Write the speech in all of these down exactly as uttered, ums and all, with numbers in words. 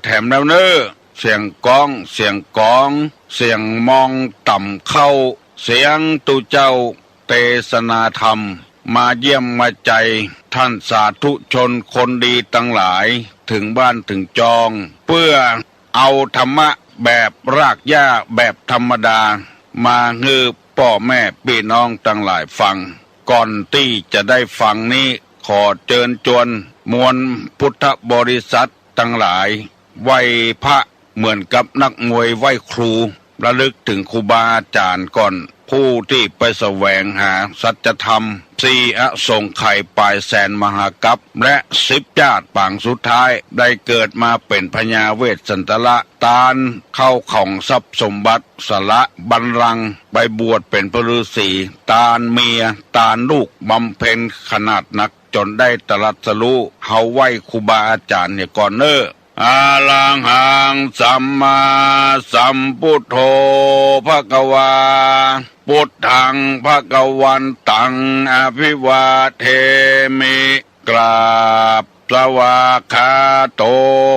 แถมแล้วเน่อ เสียงก๊อง เสียงก๋อง เสียงมองต่ำเข้า เสียงตุ๊เจ้าเตสนาธรรม มาเยี่ยมมาใจ๋ท่านสาธุชนคนดีตังหลาย เถิงบ้านเถิงจอง เปื้อเอาธรรมะแบบรากหญ้าแบบธรรมดา มาหื้อป้อแม่ปี้น้องตังหลายฟัง ก่อนตี้จะได้ฟังนี้ ขอเจิญจวนมวลพุทธบริษัทตังหลาย ไหว้พระเหมือนกับนักมวยไหว้ครู ระลึกเถิงครูบาอาจ๋ารย์ก่อน ผู้ตี้ไปแสวงหาสัจธรรม สี่อสงไขยปลายแสนมหากัป และสิบจาติปางสุดท้าย ได้เกิดมาเป๋นพญาเวสสันตละ ตานเข้าของทรัพย์สมบัติ สละบัลลังก์ ไปบวชเป๋นพระฤาษี ตานเมีย ตานลูก บำเพ็ญขนาดนัก จ๋นได้ตรัสรู้ เฮาไหว้ครูบาอาจ๋ารย์เหียก่อนเน่อ อะระหังสัมมาสัมพุทโธภะคะวา พุทธังภะคะวันตังอะภิวาเทมิ กราบ สวากขาโต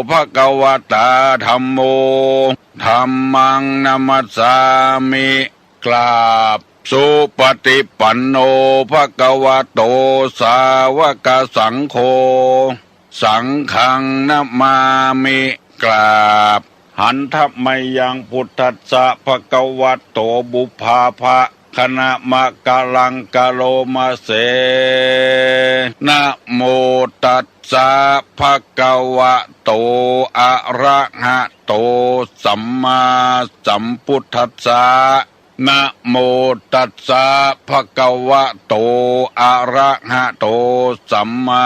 ภะคะวะตาธัมโม ธัมมังนะมัสสามิ กราบ สุปฏิปันโนภะคะวะโตสาวกสังโฆ สังฆังนะมามิ กราบ หันทะมะยังพุทธัสสะภะคะวะโตปุพพาภะคะนะมะกะลังกะโลมะเส นะโมตัสสะภะคะวะโตอะระหะโตสัมมาสัมพุทธัสสะ นะโมตัสสะภะคะวะโตอะระหะโตสัมมา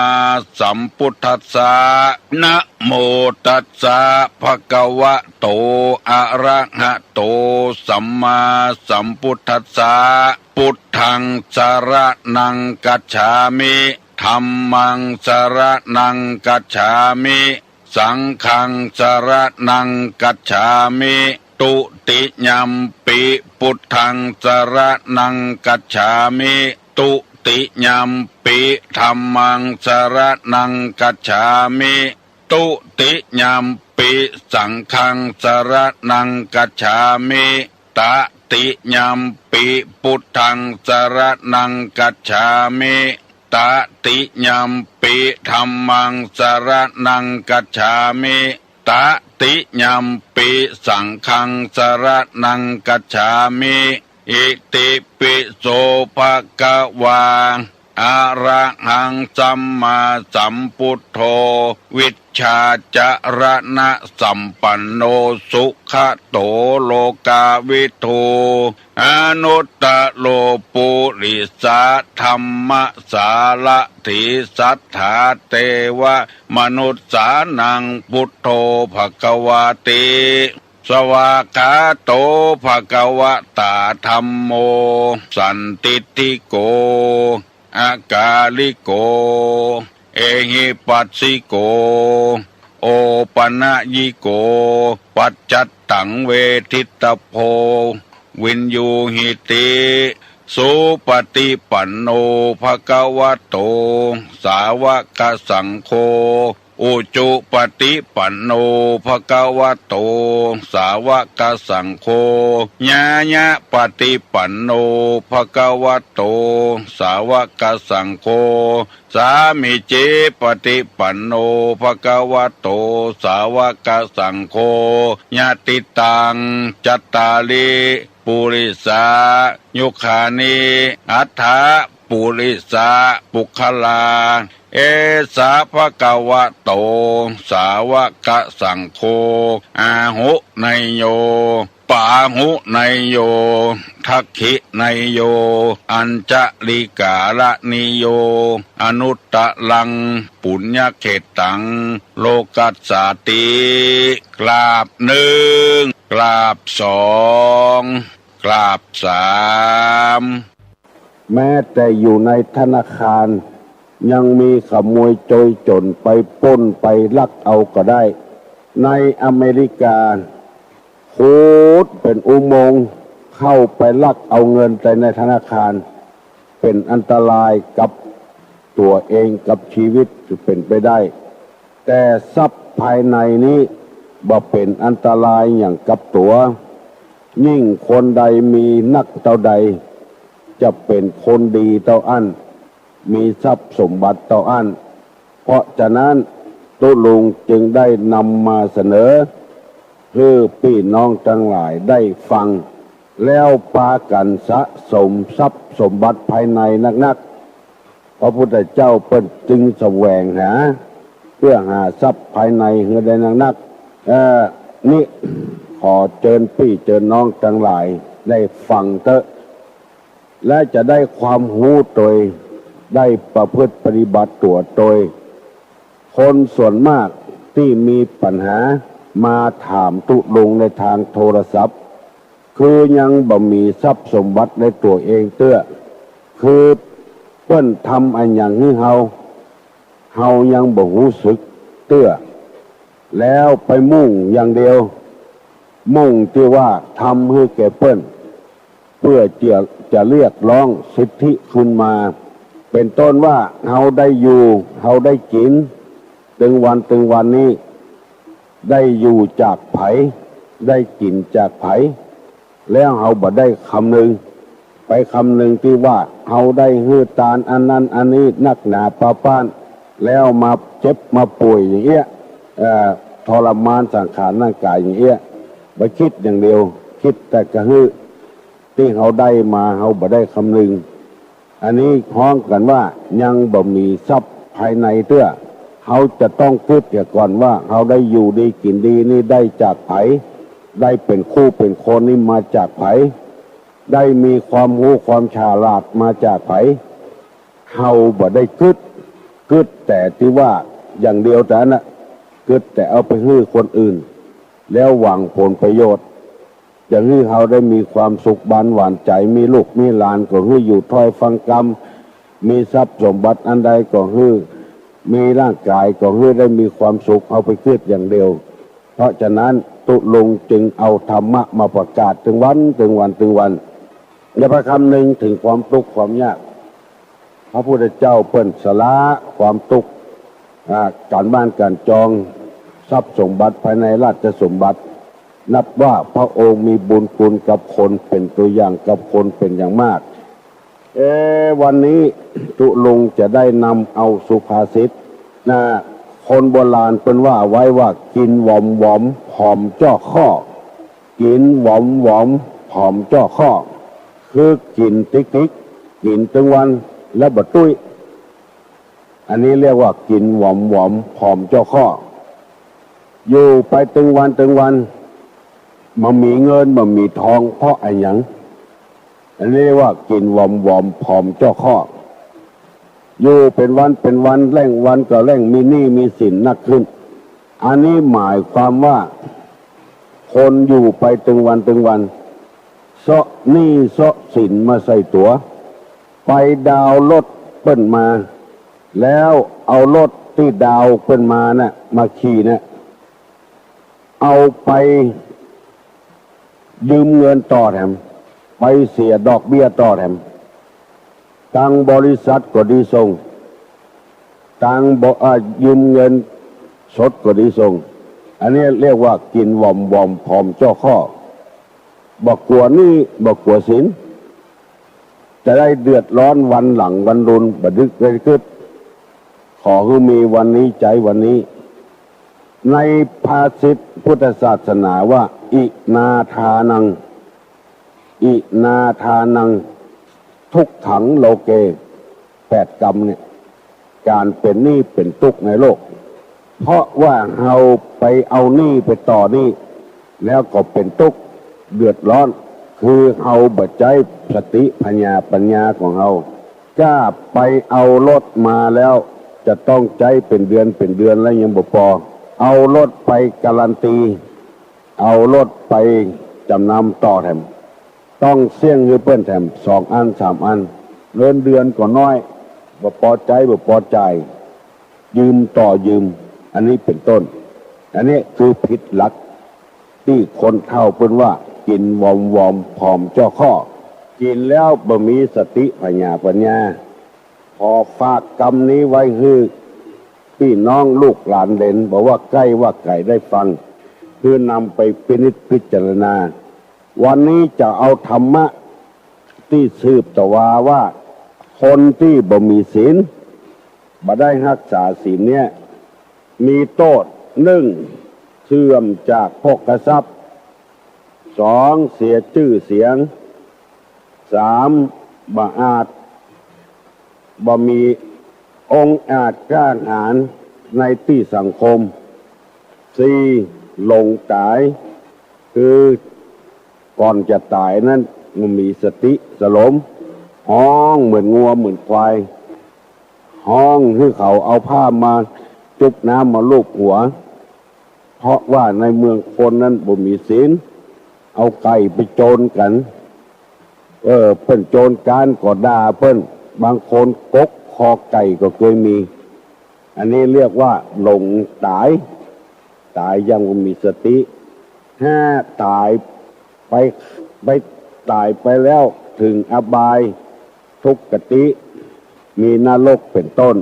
สัมพุทธัสสะ นะโมตัสสะภะคะวะโตอะระหะโตสัมมาสัมพุทธัสสะ พุทธังสะระณังกัจฉามิ ธัมมังสะระณังกัจฉามิ สังฆังสะระณังกัจฉามิ ตุติยัมปิพุทธังสะระณังกัจฉามิ ตุติยัมปิธัมมังสะระณังกัจฉามิ ตุติยัมปิสังฆังสะระณังกัจฉามิ ตติยัมปิพุทธังสะระณังกัจฉามิ ตติยัมปิธัมมังสะระณังกัจฉามิ ตติยัมปิสังฆังสะระณังกัจฉามิ อิติปิโสภะคะวา อะระหังสัมมาสัมพุทโธ วิชชาจะระณะสัมปันโน สุขะโตโลกาวิทู อนุตตะโรปุริสะธัมมะสารถี สัตถาเตวะมนุสสานัง พุทโธภะคะวาติ สวากขาโตภะคะวะตาธัมโม สันทิฏฐิโก อากาลิโก เอหิปัสสิโก โอปะนะยิโก ปัจจัตตังเวทิตตะโพ วิญญูหิติ สุปฏิปันโนภะคะวะโต สาวกสังโฆ อุจุปฏิปันโนภะคะวะโต สาวกสังโฆ ญาญะปฏิปันโนภะคะวะโต สาวกสังโฆ สามีจิปฏิปันโนภะคะวะโต สาวกสังโฆ ยะติตัง จัตตาริ ปุริสายุคานิ อัฏฐะปุริสะปุคคลา เอสะภะคะวะโต สาวกสังโฆ อาหุเนยโย ปาหุเนยโย ทักขิเนยโย อัญชะลีกาละนิโย อนุตตะรัง ปุญญะเขตตัง โลกัสสาติ กราบนึ่ง กราบสอง กราบสาม แม้แต่อยู่ในธนาคาร ยังมีขโมยโจรจ๋นไปปล้นไปลักเอาก็ได้ ในอเมริกา ขุดเป๋นอุโมงค์เข้าไปลักเอาเงินไปในธนาคาร เป๋นอันตรายกับตั๋วเองกับชีวิตจะเป๋นไปได้ แต่ทรัพย์ภายในนี้ บ่เป๋นอันตรายหยังกับตั๋ว ยิ่งคนใดมีนักเต้าใด จะเป๋นคนดีเต้าอั้น มีทรัพย์สมบัติเต้าอั้น เพราะฉะนั้นตุ๊ลุงจึงได้นำมาเสนอ หื้อปี้น้องตังหลายได้ฟัง แล้วปากั๋นสะสมทรัพย์สมบัติภายในนักๆ พระพุทธเจ้าเปิ้นจึงแสวงหา เปื้อหาทรัพย์ภายในหื้อได้นักๆ เอ่อ นี่ ขอเจิญปี้เจิญน้องตังหลายได้ฟังเต๊อะ และจะได้ความฮู้โตย ได้ประพฤติปฏิบัติตั๋วโตย คนส่วนมากตี้มีปัญหามาถามตุ๊ลุงในตางโทรศัพท์ คือยังบ่มีทรัพย์สมบัติในตั๋วเองเตื้อ คือเปิ้นทำอะหยังหื้อเฮา เฮายังบ่ฮู้สึกเตื้อ แล้วไปมุ่งอย่างเดียว มุ่งตี้ว่าทำหื้อแก่เปิ้น เปื้อจะ จะเรียกร้องสิทธิคืนมา เป๋นต้นว่าเฮาได้อยู่ เฮาได้กิ๋น ตึงวันตึงวันนี้ ได้อยู่จากใผ ได้กิ๋นจากใผ แล้วเฮาบ่ได้คำนึง ไปคำนึงตี้ว่าเฮาได้หื้อตานอันนั้นอันนี้นักหนาปาป๊าน แล้วมาเจ็บมาป่วยอย่างเอี้ย เอ่อ ทรมานสังขารร่างกายอย่างเอี้ย บ่กึ๊ดอย่างเดียว กึ๊ดแต่กระหื้อ ตี้เฮาได้มาเฮาบ่ได้คำนึง อันนี้ฮ้องกั๋นว่ายังบ่มีทรัพย์ภายในเตื้อ เฮาจะต้องกึ๊ดเหียก่อนว่าเฮาได้อยู่ดีกิ๋นดีนี่ได้จากใผ ได้เป๋นคู่เป๋นคนนี่มาจากใผ ได้มีความฮู้ความฉลาดมาจากใผ เฮาบ่ได้กึ๊ด กึ๊ดแต่ตี้ว่าอย่างเดียวเต้าอั้นนะ กึ๊ดแต่เอาไปหื้อคนอื่น แล้วหวังผลประโยชน์ จะหื้อเฮาได้มีความสุขบานหวานใจ๋ มีลูกมีหลานก็หื้ออยู่ถ้อยฟังกำ มีทรัพย์สมบัติอันใดก็หื้อ มีร่างกายก็หื้อได้มีความสุข เอาไปกึ๊ดอย่างเดียว เพราะฉะนั้นตุ๊ลุงจึงเอาธรรมะมาประกาศตึงวัน ตึงวัน ตึงวัน อย่าไปคำนึงถึงความตุ๊กข์ความยาก พระพุทธเจ้าเปิ้นสละความตุ๊กข์ อ่า ก๋านบ้านก๋านจอง ทรัพย์สมบัติภายในราชสมบัติ นับว่าพระองค์มีบุญคุณกับคน เป๋นตั๋วอย่างกับคนเป๋นอย่างมาก เอ วันนี้ตุ๊ลุงจะได้นำเอาสุภาษิตนะ คนโบราณเปิ้นว่าไว้ว่า กิ๋นหวอมๆ ผอมจ้อข้อ กิ๋นหวอมๆ ผอมจ้อข้อ คือกิ๋นติ๊กๆ กิ๋นตึงวันแล้วบ่ตุ้ย อันนี้เรียกว่ากิ๋นหวอมๆ ผอมจ้อข้อ อยู่ไปตึงวันตึงวัน บ่มีเงินบ่มีทอง เพราะอะหยัง อันนี้เรียกว่ากิ๋นหวอมๆ ผอมจ้อข้อ อยู่เป๋นวันเป๋นวัน แล่งวันก็แล่ง มีหนี้มีสินหนักขึ้น อันนี้หมายความว่า คนอยู่ไปตึงวันตึงวัน เซาะหนี้เซาะสินมาใส่ตั๋ว ไปดาวน์รถเปิ้นมา แล้วเอารถตี้ดาวน์เปิ้นมาน่ะ มาขี่น่ะ เอาไปยืมเงินต่อแถม ไปเสียดอกเบี้ยต่อแถม ตังบริษัทก็ดีส่ง ตังบ่ อ่า ยืมเงินสดก็ดีส่ง อันนี้เรียกว่ากิ๋นหวอมๆ ผอมจ้อข้อ บ่กั๋วหนี้บ่กั๋วสิน จะได้เดือดร้อนวันหลังวันรุน บ่ได้กึ๊ด ขอหื้อมีวันนี้ใจ๊วันนี้ ในภาษิตพุทธศาสนาว่า อินาทานัง อินาทานัง ทุกขังโลเก แปดกำเนี่ย ก๋านเป๋นหนี้เป๋นตุ๊กข์ในโลก เพราะว่าเฮาไปเอาหนี้ไปต่อหนี้ แล้วก็เป๋นตุ๊กข์เดือดร้อน คือเฮาบ่ใจ๊สติผญาปัญญาของเฮา ก้าไปเอารถมาแล้ว จะต้องใจ๊เป๋นเดือนเป๋นเดือนแล้วยังบ่ปอ เอารถไปการันตี เอารถไปจ๋ำนำต่อแถม ต้องเสี้ยงหื้อเปิ้นแถมสองอันสามอัน เงินเดือนก็น้อย บ่ปอใจ๊บ่ปอจ่าย ยืมต่อยืม อันนี้เป๋นต้น อันนี้คือผิดหลัก ตี้คนเฒ่าเปิ้นว่ากิ๋นหวอมๆ ผอมจ้อข้อ กิ๋นแล้วบ่มีสติผญาปัญญา ขอฝากกำนี้ไว้หื้อ ปี้น้องลูกหลานเหลน บ่ว่าใก้ว่าไก๋ได้ฟัง คือนำไปพินิจพิจารณา วันนี้จะเอาธรรมะตี้สืบตะวาว่า คนตี้บ่มีศีล บ่ได้ฮักษาศีลเนี่ย มีโต้ษ นึ่ง เสื่อมจากโภคทรัพย์ สอง เสียจื้อเสียง สาม บ่อาจ บ่มีองอาจกล้าหาญในตี้สังคม สี่ หลงต๋าย คือก่อนจะต๋ายนั้นบ่มีสติสลม ฮ้องเหมือนงัวเหมือนควาย ฮ้องหื้อเขาเอาผ้ามาจุบน้ำมาลูบหัว เพราะว่าในเมืองคนนั้นบ่มีศีล เอาไก่ไปโจรกั๋น เออ เปิ้นโจรกรานก็ด่าเปิ้น บางคนกกคอไก่ก็เกยมี อันนี้เรียกว่าหลงต๋าย ต๋ายอย่างบ่มีสติ ห้า ต๋ายไป ไป ต๋ายไปแล้วเถิงอบาย ทุกขติ มีนรกเป๋นต้น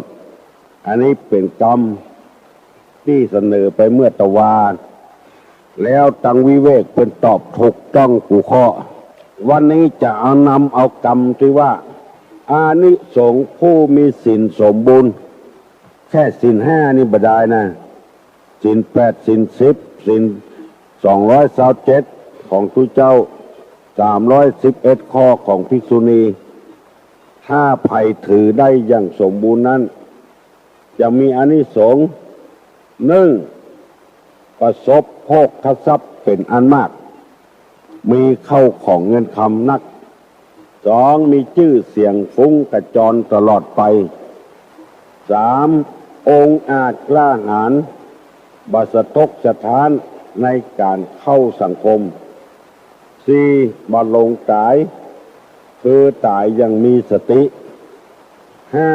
อันนี้เป๋นกรรมตี้เสนอไปเมื่อตะวา แล้วตังวิเวกเปิ้นตอบถูกต้องกู้ข้อ วันนี้จะเอานำเอากรรมตี้ว่า อานิสงส์ผู้มีศีลสมบูรณ์ แค่ศีลห้านี่บ่ดายนะ ศีลแปด ศีลสิบ ศีลสองร้อยซาวเจ็ดของตุ๊เจ้า สามร้อยสิบเอ็ดข้อของภิกษุณี ถ้าใผถือได้อย่างสมบูรณ์นั้น จะมีอานิสงส์ นึ่ง ประสบโภคทรัพย์เป๋นอันมาก มีเข้าของเงินคำนัก สอง มีจื้อเสียงฟุ้งกระจรตลอดไป สาม องอาจกล้าหาญ บ่สะทกสะท้านในก๋านเข้าสังคม สี่ บ่หลงต๋าย คือต๋ายอย่างมีสติ ห้า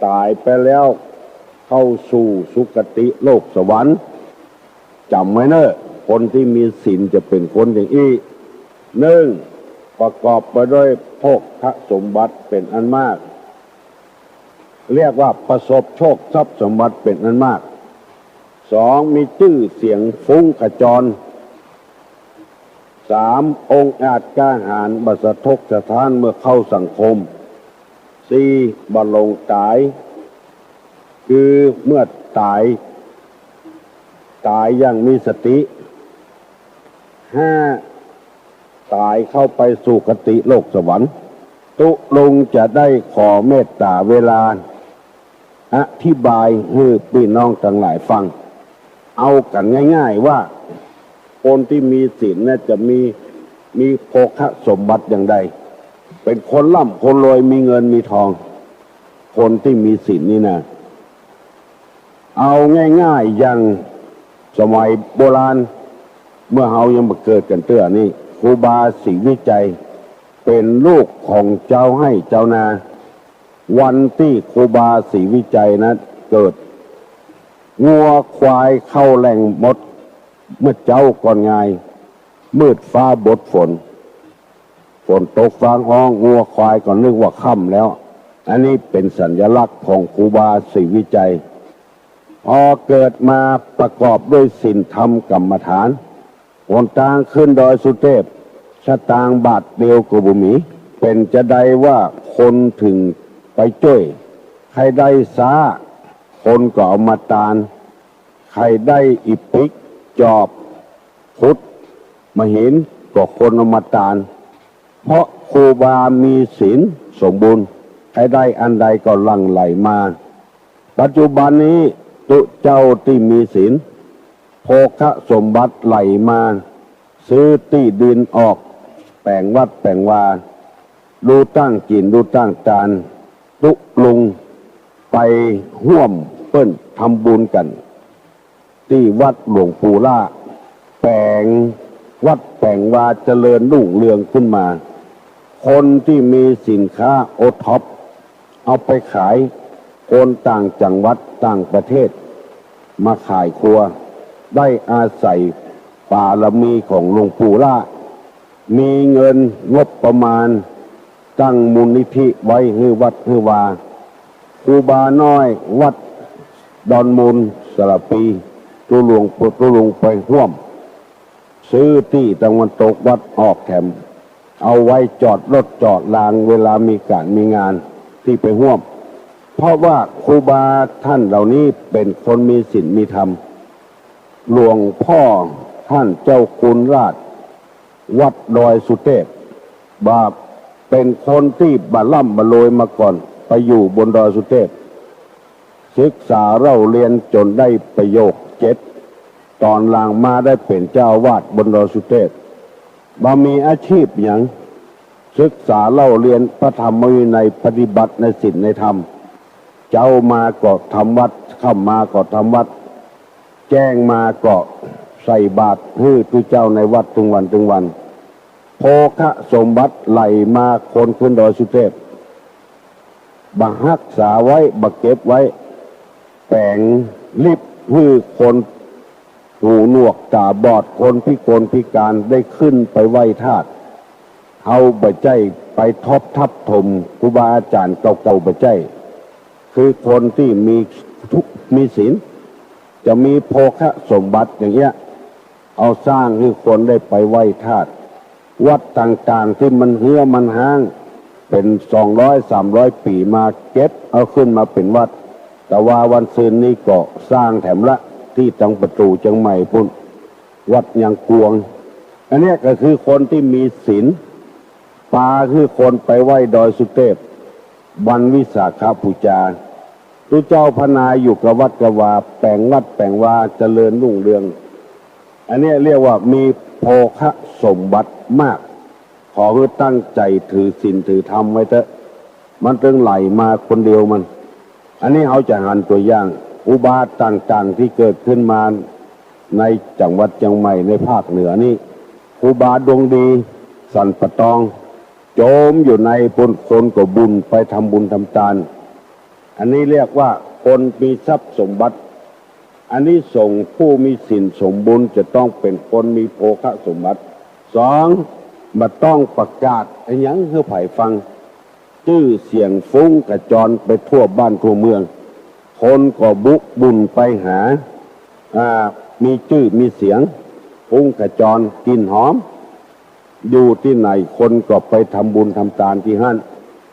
ต๋ายไปแล้วเข้าสู่สุคติโลกสวรรค์ จ๋ำไว้เน่อ คนตี้มีศีลจะเป๋นคนอย่างอี้ นึ่ง ประกอบไปด้วยโภคสมบัติเป๋นอันมาก เรียกว่าประสบโชคทรัพย์สมบัติเป๋นอันมาก สอง มีจื้อเสียงฟุ้งกระจร สาม องอาจกล้าหาญ บ่สะทกสะท้านเมื่อเข้าสังคม สี่ บ่หลงต๋าย คือเมื่อต๋าย ต๋ายอย่างมีสติ ห้า ต๋ายเข้าไปสุคติโลกสวรรค์ ตุ๊ลุงจะได้ขอเมตต๋าเวลา อธิบายหื้อปี้น้องตังหลายฟัง เอากั๋นง่ายๆ ว่า คนตี้มีศีลเนี่ยจะมี มีโภคสมบัติอย่างใด เป๋นคนร่ำคนรวย มีเงินมีทอง คนตี้มีศีลนี่นะ เอาง่ายๆ อย่างสมัยโบราณ เมื่อเฮายังบ่เกิดกั๋นเตื้อนี่ ครูบาศรีวิชัย เป๋นลูกของจาวไฮ่จาวนา วันตี้ครูบาศรีวิชัยนั้นเกิด งัวควายเข้าแหล่งหมด เมื่อเจ๊าก่อนงาย มืดฟ้าบดฝน ฝนตกฟ้าฮ้อง งัวควายก็นึกว่าค่ำแล้ว อันนี้เป๋นสัญลักษณ์ของครูบาศรีวิชัย พอเกิดมาประกอบด้วยศีลธรรมกรรมฐาน หนตางขึ้นดอยสุเทพ สตางค์บาทเดียวก็บ่มี เป๋นจาใดว่าคนเถิงไปจ้วย ใค่ได้ซ้า คนก็เอามาตาน ใค่ได้อิฐปิ๊ก จอบ ขุด มาหิน ก็คนเอามาตาน เพราะครูบามีศีลสมบูรณ์ ใค่ได้อันใดก็หลั่งไหลมา ปัจจุบันนี้ตุ๊เจ้าตี้มีศีล โภคสมบัติไหลมา ซื้อตี้ดินออก แป๋งวัดแป๋งวา ดูตั้งกิ๋น ดูตั้งตาน ตุ๊ลุงไปฮ่วมเปิ้นทำบุญกั๋น ตี้วัดหลวงปู่ล่า แป๋งวัดแป๋งวาเจริญรุ่งเรืองขึ้นมา คนตี้มีสินค้าโอท็อป เอาไปขาย คนต่างจังหวัดต่างประเทศ มาขายครัว ได้อาศัยบารมีของหลวงปู่ล่า มีเงินงบประมาณ ตั้งมูลนิธิไว้หื้อวัดหื้อวา ครูบาน้อยวัดดอนมูลสระพี ตุ๊ลุง ตุ๊ลุงไปฮ่วม ซื้อตี้ตะวันตกวัดออกแถม เอาไว้จอดรถจอดรางเวลามีก๋านมีงานตี้ไปฮ่วม เพราะว่าครูบาต้านเหล่านี้เป๋นคนมีศีลมีธรรม หลวงป้อต้านเจ้าคุณราชวัดดอยสุเทพ บ่าเป๋นคนตี้บ่ร่ำบ่รวยมาก่อน ไปอยู่บนดอยสุเทพ ศึกษาเล่าเรียนจ๋นได้ประโยคเจ็ด ต๋อนหลังมาได้เป๋นเจ้าอาวาสบนดอยสุเทพ บ่มีอาชีพหยัง ศึกษาเล่าเรียนพระธรรมวินัย ปฏิบัติในศีลในธรรม เจ๊ามาก็ทำวัด ค่ำมาก็ทำวัด แจ้งมาก็ใส่บาตรหื้อตุ๊เจ้าในวัดตึงวันตึงวัน โภคสมบัติไหลมาคนขึ้นดอยสุเทพ บ่ฮักษาไว้ บ่เก็บไว้ แป๋งลิฟต์หื้อคนหูหนวกต๋าบอด คนพิกลพิก๋านได้ขึ้นไปไหว้ธาตุ เฮาบ่ใจ้ไปทบทับถมครูบาอาจ๋ารย์เก่าๆ บ่ใจ้ คือคนตี้มีทุกข์มีศีล จะมีโภคสมบัติอย่างเนี้ย เอาสร้างหื้อคนได้ไปไหว้ธาตุ วัดต่างๆ ตี้มันเหือมันฮ้าง เป๋นสองร้อยสามร้อยปี๋มา เก็บเอาขึ้นมาเป๋นวัด แต่ว่าวันซืนนี้ก็สร้างแถมละ ตี้ตังประตู๋เจียงใหม่ปู๊น วัดยังกวง อันเนี้ยก็คือคนตี้มีศีล ปาหื้อคนไปไหว้ดอยสุเทพ วันวิสาขบูชา ตุ๊เจ้าพระนายอยู่กับวัดกับวา แป๋งวัดแป๋งวาเจริญรุ่งเรือง อันเนี้ยเรียกว่ามีโภคสมบัติมาก ขอหื้อตั้งใจ๋ถือศีลถือธรรมไว้เต๊อะ มันตึงไหลมาคนเดียวมัน อันนี้เฮาจะหันตั๋วอย่างอุบาทต่างๆ ตี้เกิดขึ้นมาในจังหวัดเจียงใหม่ในภาคเหนือนี้ ครูบาดวงดีสันป่าตอง จ๋มอยู่ในปู๊น คนก็บุญไปทำบุญทำตาน อันนี้เรียกว่าคนมีทรัพย์สมบัติ อานิสงส์ผู้มีศีลสมบูรณ์จะต้องเป๋นคนมีโภคสมบัติ สอง บ่ต้องประกาศอะหยังหื้อใผฟัง จื้อเสียงฟุ้งขจรไปทั่วบ้านทั่วเมือง คนก็บุกบุ่นไปหา อ่า มีจื้อมีเสียง ฟุ้งขจร กลิ่นหอม อยู่ตี้ไหนคนก็ไปทำบุญทำตานตี้หั้น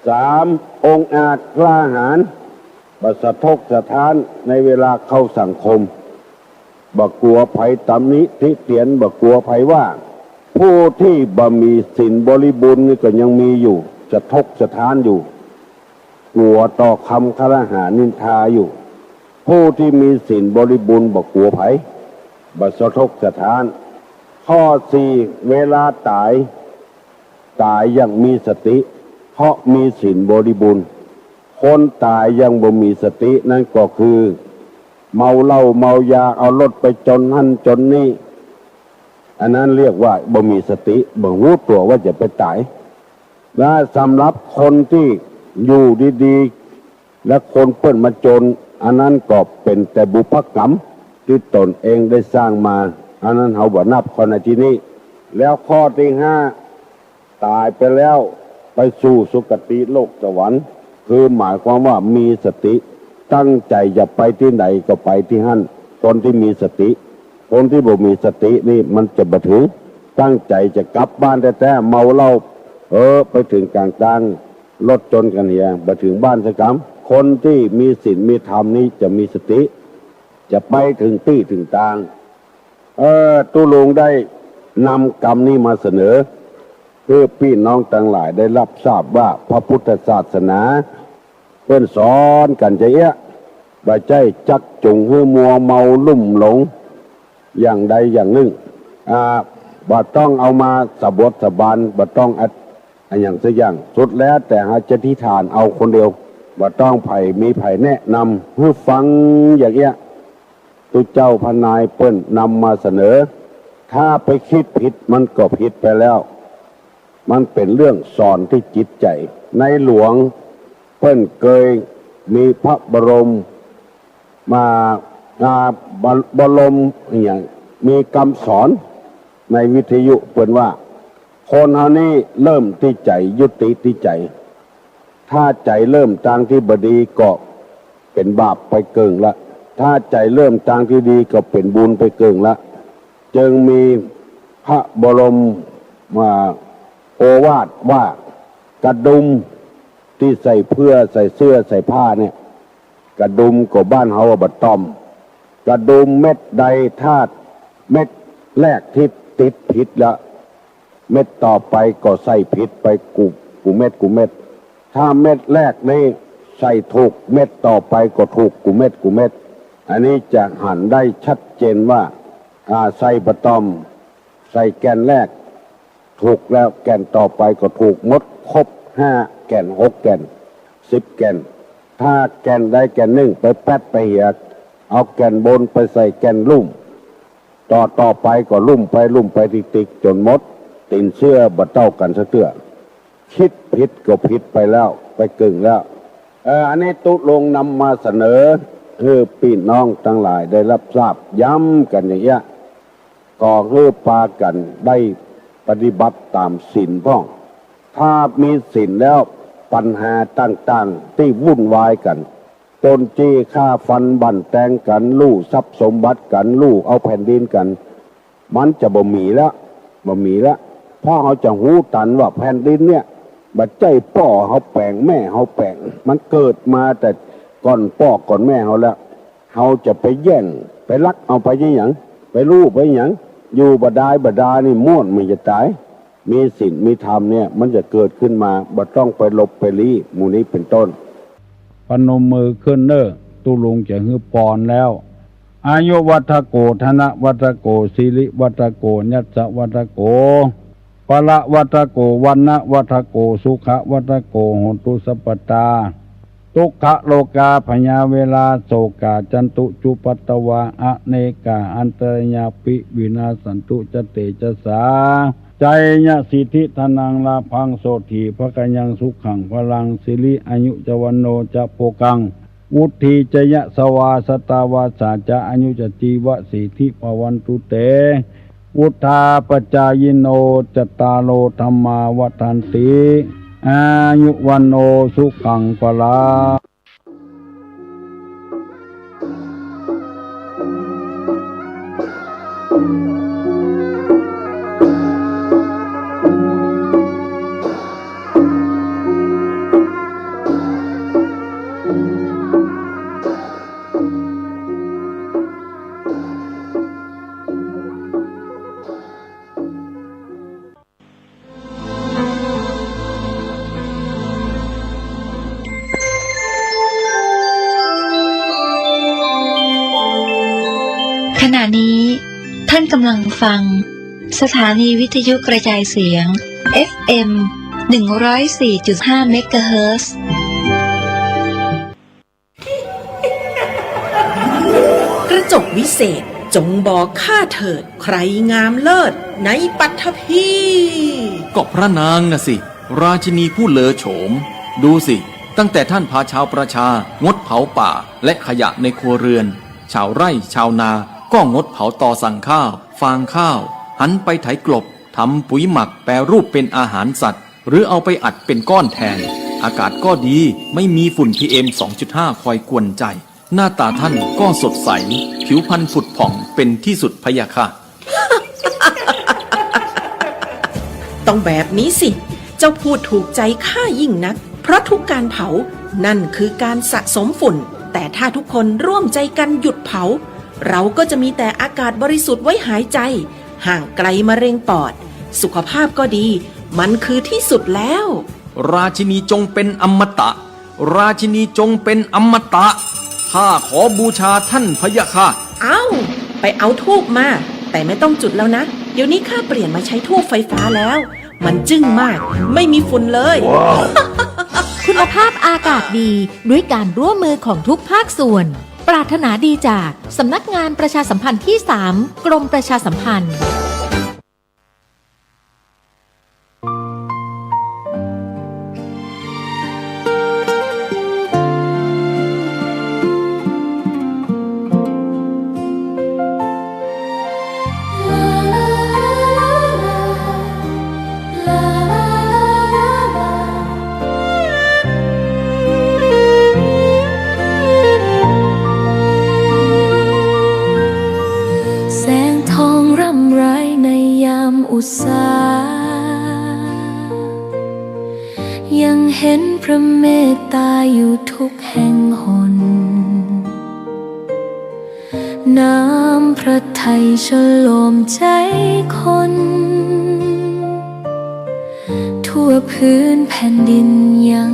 สาม องอาจกล้าหาญ บ่สะทกสะท้านในเวลาเข้าสังคม บ่กั๋วใผตำหนิติเตียน บ่กั๋วใผว่า ผู้ตี้บ่มีศีลบริบูรณ์นี่ก็ยังมีอยู่ สะทกสะท้านอยู่ กั๋วต่อคำครหานินทาอยู่ ผู้ตี้มีศีลบริบูรณ์บ่กั๋วใผ บ่สะทกสะท้าน ข้อสี่ เวลาต๋าย ต๋ายอย่างมีสติ เพราะมีศีลบริบูรณ์ คนต๋ายอย่างบ่มีสตินั้นก็คือ เมาเหล้าเมายา เอารถไปจนหั้นจนนี่ อันนั้นเรียกว่าบ่มีสติ บ่ฮู้ตั๋วว่าจะไปต๋าย และสำหรับคนตี้อยู่ดีๆ และคนเปิ้นมาจน อันนั้นก็เป๋นแต่บุพกรรมตี้ตนเองได้สร้างมา อันนั้นเฮาบ่นับเข้าในตี้นี้ แล้วข้อตี้ห้า ต๋ายไปแล้วไปสู่สุคติโลกสวรรค์ คือหมายความว่ามีสติ ตั้งใจ๋จะไปตี้ไหนก็ไปตี้หั้น คนตี้มีสติ คนตี้บ่มีสตินี่มันจะบ่เถิง ตั้งใจ๋จะกลับบ้านแต๊ๆ เมาเหล้า เออ ไปเถิงก๋างตาง รถจนกั๋นเหีย บ่เถิงบ้านสักกำ คนตี้มีศีลมีธรรมนี้จะมีสติ จะไปเถิงตี้เถิงตาง เออ ตุ๊ลุงได้นำกำนี้มาเสนอ หื้อปี้น้องตังหลายได้ฮับทราบว่าพระพุทธศาสนาเปิ้นสอนกั๋นจะเอี้ยะ บ่ใจ้จักจูงหื้อมัวเมาลุ่มหลงอย่างใดอย่างนึ่ง อ่า บ่ต้องเอามาสะบดสะบาน บ่ต้องอะ อะหยังสักอย่าง สุดแล้วแต่เฮาจะอธิษฐานเอาคนเดียว บ่ต้องใผมีใผแนะนำหื้อฟังอย่างเอี้ยะ ตุ๊เจ้าพระนายเปิ้นนำมาเสนอ ถ้าไปกึ๊ดผิดมันก็ผิดไปแล้ว มันเป๋นเรื่องสอนตี้จิตใจ๋ ในหลวงเปิ้นเกยมีพระบรม มา อ่า บร- บรมอะหยัง มีกำสอนในวิทยุเปิ้นว่า คนเฮานี้เริ่มตี้ใจ๋ ยุติตี้ใจ๋ ถ้าใจ๋เริ่มตางตี้บ่ดีก็เป๋นบาปไปเกิ่งละ ถ้าใจ๋เริ่มตางตี้ดีก็เป๋นบุญไปเกิ่งละ จึงมีพ พระบรม อ่า โอวาทว่า กระดุมตี้ใส่เปื้อ ใส่เสื้อ ใส่ผ้าเนี่ย กระดุมก็บ้านเฮาว่าบ่าต้อม กระดุมเม็ดใดถ้าเม็ดแรกตี้ติดผิดละ เม็ดต่อไปก็ใส่ผิดไปกู้ กู้เม็ด กู้เม็ด ถ้าเม็ดแรกนี้ใส่ถูก เม็ดต่อไปก็ถูกกู้เม็ด กู้เม็ด อันนี้จะหันได้ชัดเจนว่า อ่า ใส่บ่าต้อม ใส่แก่นแรกถูกแล้ว แก่นต่อไปก็ถูกหมด ครบห้าแก่น หกแก่น สิบแก่น ถ้าแก่นใดแก่นนึ่งไปแป๊ดไปเหีย เอาแก่นบนไปใส่แก่นลุ่ม ต่อต่อไปก็ลุ่มไปลุ่มไปติ๊กๆ จ๋นหมด ตี๋นเสื้อบ่เต้ากั๋นสักเตื้อ คิดผิดก็ผิดไปแล้ว ไปกึ่งแล้ว เอ่อ อันนี้ตุ๊ลุงนำมาเสนอหื้อปี้น้องตังหลายได้รับทราบ ย้ำกั๋นอย่างเงี้ย ก็หื้อปากั๋นได้ปฏิบัติต๋ามศีลพ่อง ถ้ามีศีลแล้ว ปัญหาต่างๆ ตี้วุ่นวายกั๋น ปล้นจี้ฆ่าฟัน บั่นแตงกั๋น ลู่ทรัพย์สมบัติกั๋น ลู่เอาแผ่นดินกั๋น มันจะบ่มีแล้ว บ่มีแล้ว เพราะเฮาจะฮู้ตันว่าแผ่นดินเนี่ย บ่ใจ้ป้อเฮาแป๋ง แม่เฮาแป๋ง มันเกิดมาแต่ก่อนป้อก่อนแม่เฮาแล้ว เฮาจะไปแย่ง ไปลักเอาไปหยัง ไปลู่ไปหยัง อยู่บ่ดายบ่ดานี่ม่วนมันจะต๋าย มีศีลมีธรรมเนี่ย มันจะเกิดขึ้นมา บ่ต้องไปหลบไปลี้ หมู่นี้เป๋นต้น พนมมือขึ้นเน่อ ตุ๊ลุงจะหื้อปอนแล้ว อายุวัฑฒโก ธนวัฑฒโก สิริวัฑฒโก ยัสสะวัฑฒโก พละวัฑฒโก วรรณะวัฑฒโก สุขะวัฑฒโก โหนตุสัพพะตา ทุกขะโรกา ภยา เวรา โสกา จันตุ จุปัตตวา อเนกา อันตะรายาปิ วินาสสันตุ จะเตจะสา จายะสิทธิ ธนัง ลาภัง โสตถี ภะคะยัง สุขัง พลัง สิริ อายุ จะ วัณโณ จะ โภคัง วุฑฒี จะ ยะสวา สะตาวาสา จะ อายุ จะ จีวะ สีทธิ ภะวันตุ เต วุฑฒาปะจายิโน จัตตาโร ธัมมา วัฑฒันติ อายุ วัณโณ สุขัง พลัง ขณะนี้ท่านกำลังฟังสถานีวิทยุกระจายเสียง เอฟเอ็ม หนึ่งร้อยสี่จุดห้า เมกะเฮิรตซ์ กระจกวิเศษ จงบอกข้าเถิด ใครงามเลิศในปัตภีร์ ก็พระนางน่ะสิ ราชินีผู้เลอโฉม ดูสิ ตั้งแต่ท่านพาชาวประชา งดเผาป่า และขยะในครัวเรือน ชาวไร่ชาวนา ก็งดเผาตอสั่งข้าว ฟางข้าว หันไปไถกลบ ทำปุ๋ยหมัก แปรรูปเป็นอาหารสัตว์ หรือเอาไปอัดเป็นก้อนแทน อากาศก็ดี ไม่มีฝุ่น พีเอ็ม สองจุดห้า คอยกวนใจ หน้าตาท่านก็สดใส ผิวพรรณผุดผ่องเป็นที่สุดพะยะค่ะ ต้องแบบนี้สิ เจ้าพูดถูกใจข้ายิ่งนัก เพราะทุกการเผา นั่นคือการสะสมฝุ่น แต่ถ้าทุกคนร่วมใจกันหยุดเผา เราก็จะมีแต่อากาศบริสุทธิ์ไว้หายใจ ห่างไกลมะเร็งปอด สุขภาพก็ดี มันคือที่สุดแล้ว ราชินีจงเป็นอมตะ ราชินีจงเป็นอมตะ ข้าขอบูชาท่านพะยะค่ะ เอ้า ไปเอาธูปมา แต่ไม่ต้องจุดแล้วนะ เดี๋ยวนี้ข้าเปลี่ยนมาใช้ธูปไฟฟ้าแล้ว มันจึ้งมาก ไม่มีฝุ่นเลย คุณภาพอากาศดี ด้วยการร่วมมือของทุกภาคส่วน ปรารถนาดีจากสำนักงานประชาสัมพันธ์ที่สาม กรมประชาสัมพันธ์ แสงทองร่ำไร สา ยังเห็นพระเมตตาอยู่ทุกแห่งหน น้ำพระทัยชโลมใจคน ทั่วพื้นแผ่นดินยัง